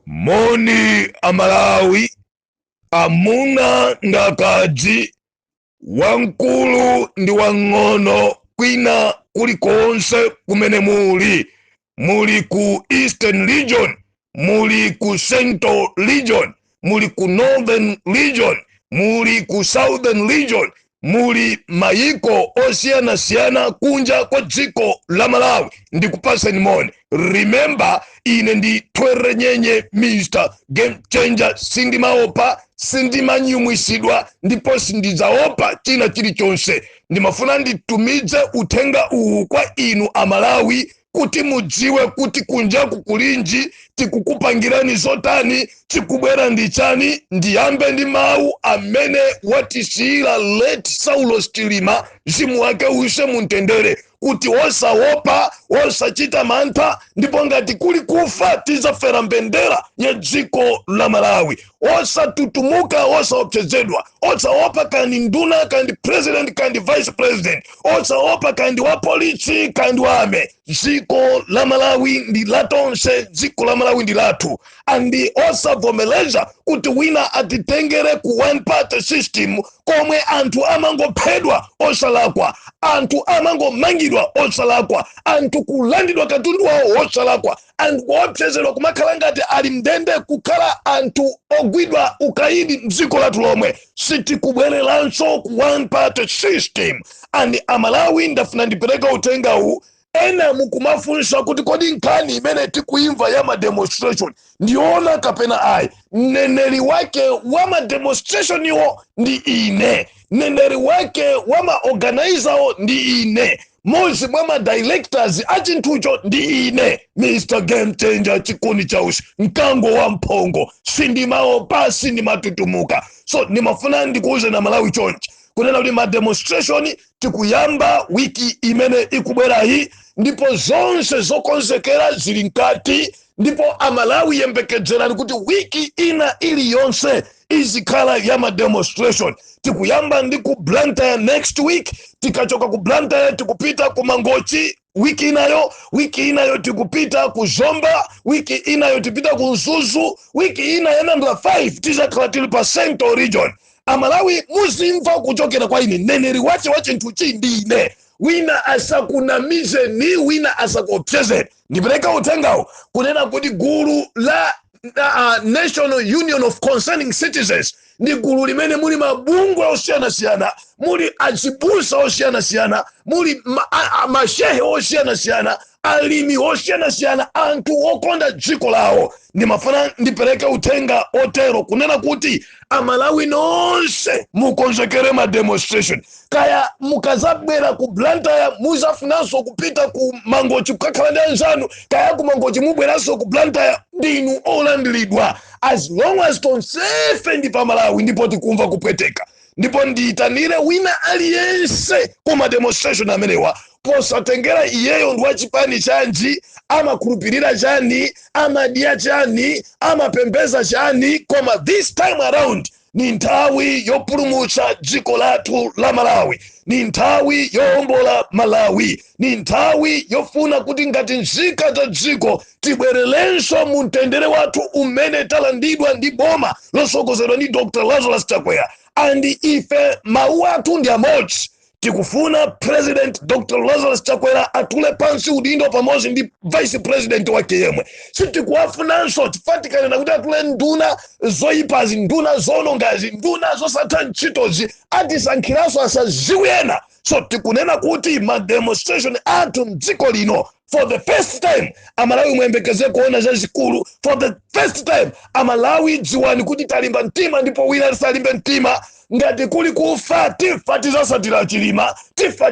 Moni Amalawi, amuna ndi akazi, wamkulu ndi wang'ono, kwina kulikonse kumene muli, muli ku Eastern Region, muli ku Central Region, muli ku Northern Region, muli ku Southern Region, muli mayiko osiyanasiyana kunja kwa dziko la Malawi, ndikupaseni moni. Remember, ine ndi Twerenyenye, Mr Game Changer. Sindimaopa, sindimanyumwisidwa, ndipo sindidzaopa china chilichonse. Ndimafuna nditumize uthenga uwu kwa inu Amalawi kuti mudziwe kuti kunjaku kulinji, tikukupangirani zotani, tikubwera ndi chani. Ndiyambe ndi mawu amene watisiyira late Saulos Chilima, mzimu wake uuse mumtendere, kuti osaopa, osachita mantha, ndipo ngati kuli kufa tizafera mbendera ya dziko la Malawi, osatutumuka, osaopsezedwa, osaopa kandi nduna, kandi president, kandi vice president, osaopa kandi wa polisi, kandi wa army. Dziko la Malawi ndi latonse, dziko la Malawi ndi lathu, and osavomereza kuti wina atitengere ku one party system komwe anthu amangophedwa osalakwa, anthu amangomangidwa osalakwa, anthu kulandidwa katundu wawo osalakwa, anthu kuopsezedwa kumakhala ngati ali mndende, kukhala anthu ogwidwa ukaidi mdziko lathu lomwe. Sitikubwereranso ku one party system. And Amalawi, ndafuna ndipereka uthengawu. Ena mukumafunsa kuti kodi nkhani imene tikuimva ya mademonstration ndiona kapena ayi? Mneneri wake wa mademonstration iwo ndi ine, mneneri wake wa maorganizerwo ndi ine, mmodzi mwa madirectors a chinthucho ndi ine, Mr Game Changer, chikuni chausi, mkango wa mphongo. Sindimaopa, sindimatutumuka. So ndimafuna ndikuuze na Malawi chonchi, kunena kuti ma demonstration tikuyamba wiki imene ikubwerayi, ndipo zonse zokonzekera zili mkati. Ndipo Amalawi, yembekezerani kuti wiki ina iliyonse izikhala ya ma demonstration. Tikuyamba ndi ku Blantyre next week. Tikachoka ku Blantyre tikupita ku Mangochi wiki inayo, wiki inayo tikupita ku Zomba, wiki inayo tipita ku Mzuzu, wiki ina ya nambala 5 tizakhala tili pa Central Region. Amalawi, muzimva kuchokera kwa ine, mneneri wache wa chinthuchi ndi ine. Wina asakunamizeni, wina asakuopsezeni. Ndipereka uthengawo kunena kuti gulu la National Union of Concerning Citizens ndi gulu limene muli mabungwe osiyanasiyana, muli azibusa osiyanasiyana, muli mashehe osiyanasiyana, alimi osiyanasiyana, anthu okonda dziko lawo. Ndimafuna ndipereke uthenga otero kunena kuti Amalawi nonse mukonzekere ma demonstration. Kaya mukazabwera ku Blantyre muzafunanso kupita ku Mangochi kukakhala ndi anzanu, kaya ku Mangochi mubweranso ku Blantyre, ndinu olandiridwa, as long as tonsefe ndi pamalawi ndipo tikumva kupweteka. Ndipo ndiyitanire wina aliyense ku ma demonstration amenewa, posatengera iyeyo ndi wachipani chanji, amakhulupirira chani, amadya chani, amapembeza chani, koma this time around ni nthawi yopulumutsa dziko lathu la Malawi, ni nthawi yowombola Malawi, ni nthawi yofuna kuti ngati nzika za dziko tibwererenso mu mtendere wathu umene talandidwa ndi boma losogozedwa ndi Dr Lazarus Chakwera. And ife mawu athu ndi amodzi: tikufuna President Dr Lazarus Chakwera atule pansi udindo pamodzi ndi vice president wake yemwe. Sitikuwafunanso. Tifatikanena kuti atule nduna zoyipazi, nduna zonongazi, nduna zosatha ntchitozi, atisankhiranso asaziwi ena. So tikunena kuti ma demonstration athu mdziko lino, for the first time, Amalawi muyembekeze kuona zazikulu. For the first time, Amalawi, dziwani kuti talimba mtima, ndipo wina tisalimbe mtima. Ngati kuli kufa tifa, tizasatira Chilima, tifa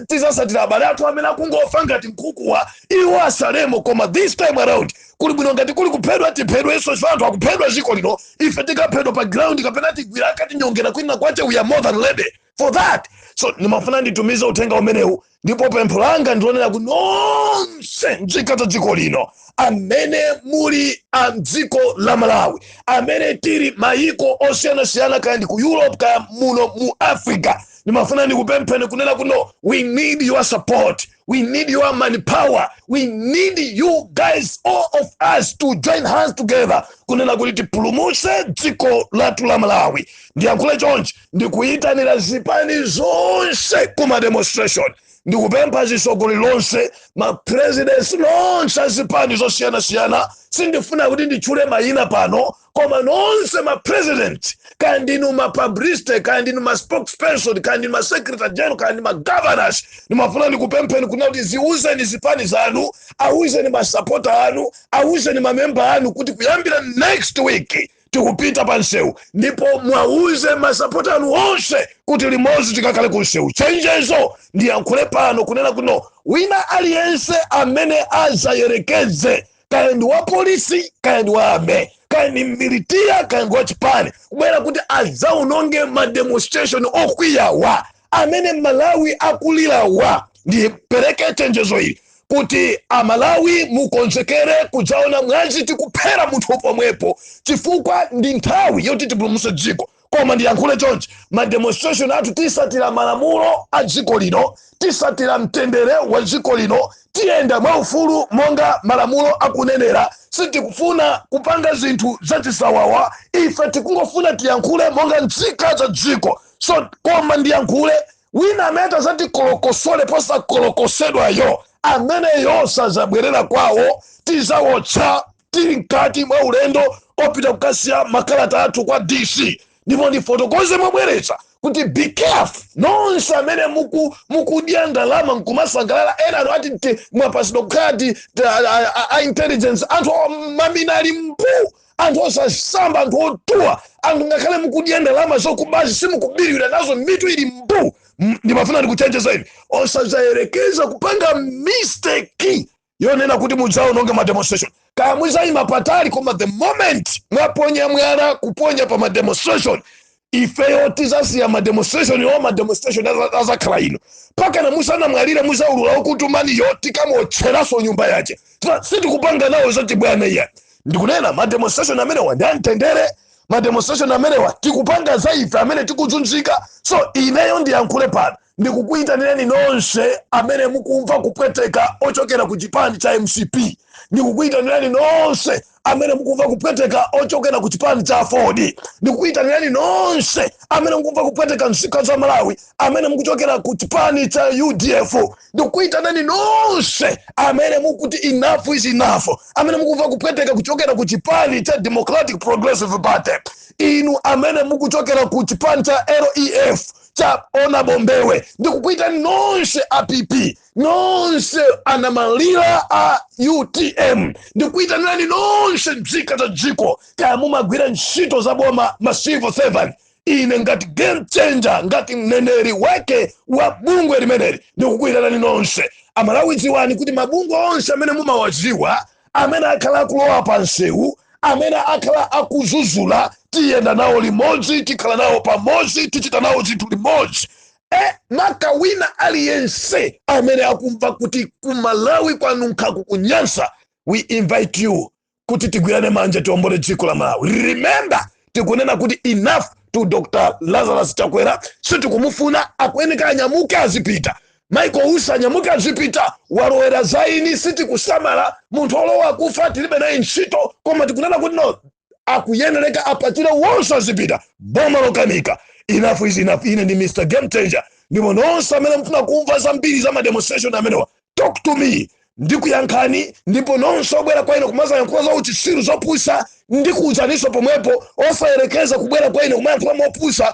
tizasatira abale athu amene akungofa ngati nkhukuwa, iwo asalemo. Koma this time around kuli bwino ngati kuli kuphedwa tiphedwenso, chifukwa anthu akuphedwa dziko lino. Ife tikaphedwa pa ground kapena tigwira akatinyongera kwina kwache, we are more than ready for that. So ndimafuna nditumize uthenga umenewu, ndipo pempho langa ndilonera ku nonse nzika za dziko lino amene muli a mdziko la Malawi, amene tili mayiko osiyanasiyana, kaya ndi ku Europe, kaya muno mu Africa. Ndimafuna ndikupempheni kunena kuno, we need your support, we need your manpower, we need you guys, all of us, to join hands together kunena kuti tipulumutse dziko lathu la Malawi. Ndiyankhule chonchi: ndikuyitanira zipani zonse kuma demonstration. Ndikupempha zisogoli lonse, mapresidents nonse azipani zosiyanasiyana. Sindifuna kuti nditchule mayina pano, koma nonse mapresident, kaya ndinu mapublicist, kaya ndinu ma spokesperson, kaya ndinu ma secretary general, kaya ndi ma governors, ndimafuna ndikupempheni kuna kuti ziuzeni zipani zanu, auzeni masapota anu, auzeni mamemba anu kuti kuyambira next week tikupita pa msewu, ndipo mwauze masapota anu onse kuti limodzi tikakhale ku msewu. Chenjezo ndiyankhule pano kunena kuno, wina aliyense amene azayerekeze, kaya ndi wa polisi, kaya ndi wa army, kaya ndi militia, kaya ndi wa chipani, kubwera kuti adzaunonge mademonstration okwiyawa amene Malawi akulirawa, ndipereke chenjezo ili kuti Amalawi mukonzekere kudzaona mwazi tikuphera munthu pomwepo, chifukwa ndi nthawi yoti tipulumutse dziko. Koma ndiyankhule chonchi: mademonstration athu tisatira malamulo a dziko lino, tisatira mtendere wa dziko lino, tiyenda mwaufulu monga malamulo akunenera. Sitikufuna kupanga zinthu zachisawawa, ife tikungofuna tiyankhule monga nzika za dziko. So koma ndiyankhule, wina amene tazatikolokosole posakolokosedwayo, ameneyo sazabwerera kwawo. Tizawotcha tili mkati mwa ulendo opita kukasiya makalata athu kwa DC. Ndipo ndifotokoze mobwereza kuti be careful nonse amene mukudya ndalama nkumasangalala. Ena anu ati mwapasidwa kukhala ti a intelligence, anthu mamina ali mbu, anthu osasamba, anthu otuwa, anthu ngakhale mukudya ndalama zokubazi simukubiriwira nazo, mitu ili mbu. Ndimafuna ndikuchenjezeni, osazayerekeza kupanga mistake yonena kuti mudzaononge ma demonstration. Kaya muzayima patali, koma the moment mwaponya mwala kuponya pa ma demonstration, ifeyo tizasiya ma demonstration yo. Ma demonstration azakhala ino pakana musanamwalire, muzaulula okutumaniyo, tikamotcheranso nyumba yache. Sitikupanga nawo zachibwana iya. Ndikunena ma demonstration amenewa ndi amtendere, ma demonstration amenewa tikupanga za ife amene tikuzunzika. So ineyo ndiyankhule pano, ndikukuyitanireni nonse amene mukumva kupweteka ochokera ku chipani cha MCP, ndikukuyitanireni nonse amene mukumva kupweteka ochokera ku chipani cha Ford, ndikukuyitanireni nonse amene mukumva kupweteka nzika za Malawi amene mukuchokera ku chipani cha UDF, ndikukuyitanani nonse amene mukuti enough is enough, amene mukumva kupweteka kuchokera ku chipani cha Democratic Progressive Party, inu amene mukuchokera ku chipani cha LEF cha Honorable Mbewe, ndikukuitani nonse app nonse anamalira a UTM, ndikuitanirani nonse nzika za dziko, kaya mumagwira ntchito za boma, ma civil servant. Ine ngati game changer, ngati mneneri wake wa bungwe limeneli, ndikukuitanani nonse Amalawi. Dziwani kuti mabungwe onse amene mumawadziwa amene akhala akulowa pa nsewu, amene akhala akuzuzula, tiyenda nawo limodzi, tikhala nawo pamodzi, tichita nawo zinthu limodzi. Makawina aliyense amene akumva kuti kumalawi kwanunkhaku kunyansa, we invite you kuti tigwirane manja, tiombole dziko la Malawi. Remember, tikunena kuti enough to Dr Lazarus Chakwera. Sitikumufuna, akuyeneka anyamuke azipita. Michael Usi anyamuke azipita, walowera zaini, sitikusamala. Munthu olowa kufa tilibe naye ntchito, koma tikunena kuti no, akuyenereka apatire wonse azipita, boma lokanika. Enough is enough. Ine ndi Mr Game Changer, ndipo nonse amene mfuna kumva zambiri za mademonstration amenewa, talk to me, ndikuyankhani. Ndipo nonse obwera kwa ine kumazayankhula za uchisiru zopusa, ndikuwuzaninso pomwepo, osayerekeza kubwera kwa ine kumayankhula mopusa,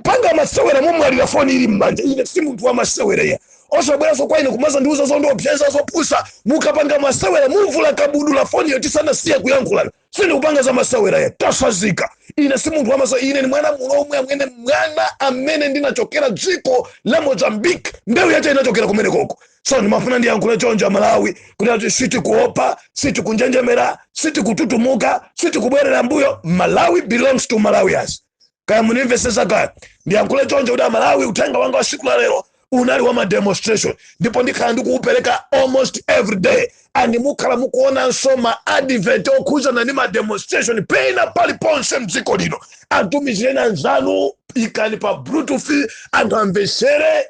panga masewera momwalira foni ili m'manja. Ine si munthu wa masewera. Osabweranso kwa ine kumaza ndiuza zondiopseza zopusa. Mukapanga masewera mumvula kabudula foniyo tisanasiye kuyankhulana. Sindikupanga za masewera ya tasazika. Ine si munthu wamasa, ine ni mwana mulomwe amene, mwana amene ndinachokera dziko la Mozambique, mbewu yacho inachokera kumene koko. So ndimafuna ndiyankhule choncho Malawi kuti ati sitikuopa, sitikunjenjemera, sitikututumuka, sitikubwerera mbuyo. Malawi belongs to Malawians. Kaya munimvesesa kaya, ndiyankhule choncho kuti Amalawi, uthenga wanga wa siku la lero unali wa mademonstration, ndipo ndikhala ndikuupereka almost every day, and mukhala mukuonanso ma advert okhuzana ndi ma demonstration pena paliponse mdziko lino. Atumizireni anzanu, Ikani pa Bluetooth, anthu amvesere.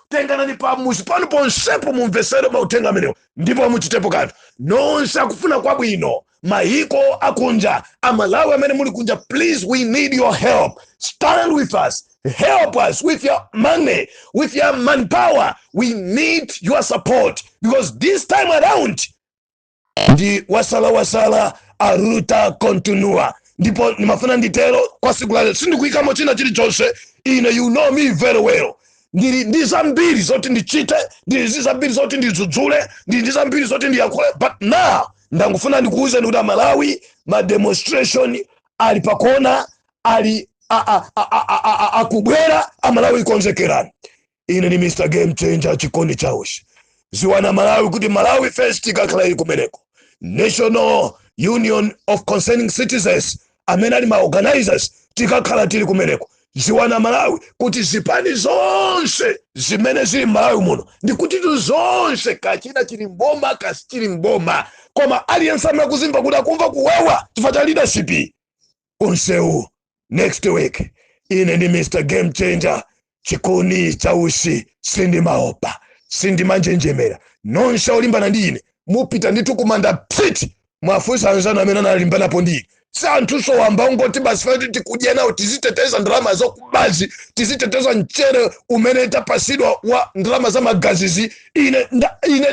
Tenganani pa muzi pano ponsepo, mumvesere mauthenga amenewo ndipo muchitepo kanthu. Nonse akufuna kwabwino, mayiko akunja, Amalawi amene muli kunja, please, we need your help. Stand with us, help us with your money, with your manpower. We need your support because this time around ndi wasala wasala, a luta continua. Ndipo ndimafuna nditero kwa siku lale, sindikuyikamo china chilichonse. Ine, you know me very well, ndili ndi zambiri zoti ndichite, ndili ndi zambiri zoti ndidzudzule, ndili ndi zambiri zoti ndiyankhule, but now ndangofuna ndikuwuzeni kuti Amalawi, ma demonstration ali pakona, ali akubwera. Amalawi, ikonzekerani. Ine ni Mr Game Changer, Chikondi Chausi. Ziwana Malawi kuti Malawi First ikakhala ili kumeneko, National Union of Concerning Citizens amene ali ma organizers tikakhala tili kumeneko. Ziwana Malawi kuti zipani zonse zimene zili m'Malawi muno, ndikutitu zonse, kachina chili mboma, kasi chili mboma, koma aliyense amene akuzimva kuti akumva kuwawa chifukwa cha leadership, kunsewu next week. Ine ndi Mr Game Changer, Chikoni Chausi. Sindimaopa, sindimanjenjemera. Nonse olimbana ndi ine mupita ndithu kumanda psiti. Mwafunsa anzanu amene analimbanapo ndi ine, si anthuso wamba ungoti basi fati tikudya nawo, tiziteteza ndalama zakubazi, tiziteteza mchere umene tapasidwa wa ndalama za magazizi. Ine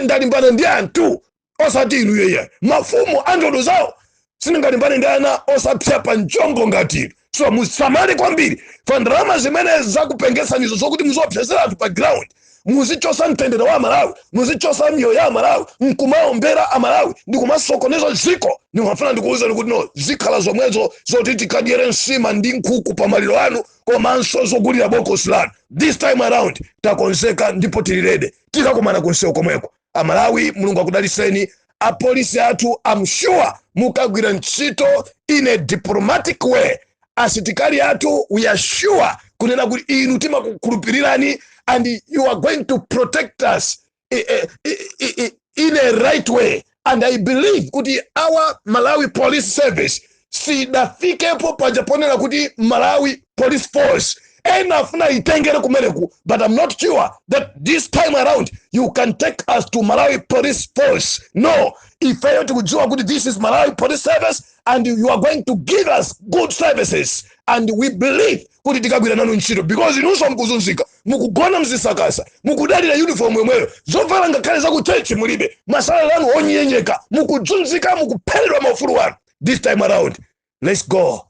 ndalimbana ndi anthu, osati inu yeye mafumu andodo zawo. Sindingalimbane ndi ana osapsa pa mchombo ngati inu. So musamale kwambiri fa ndalama zimene zakupengesanizo, zokuti muziopsezera anthu pa ground, muzichosa mtendere wa Amalawi, muzichosa miyoyo ya Amalawi, nkumaombera Amalawi ndi kumasokoneza ziko. Ndimafuna ndikuwuzeni kuti no, zikhala zomwezo zoti tikadyere nsima ndi nkhuku pa maliro anu, komanso zogulira bokosi lanu. This time around takonzeka ndipo tili ready. Tikakumana kunsewu komweko. Amalawi, Mulungu akudaliseni. Apolisi athu, I'm sure mukagwira ntchito in a diplomatic way. Asitikali athu, we are sure kunena kuti inu timakukhulupirirani and you are going to protect us in a right way. And I believe kuti our Malawi Police Service sidafikepo paja ponena kuti Malawi Police Force ena afuna itengere kumeneku, but I'm not sure that this time around you can take us to Malawi Police Force. No, ifeyo tikudziwa kuti this is Malawi Police Service and you are going to give us good services, and we believe kuti tikagwira nanu ntchito, because inunso mukuzunzika, mukugona mzisakasa, mukudalira uniform yomweyo, zovala ngakhale za kuchechi mulibe, ma salary anu onyenyeka, mukuzunzika, mukupheredwa maufulu wanu. This time around, let's go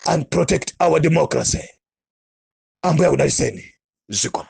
and protect our democracy. Ambuye akudaliseni. Zikomo.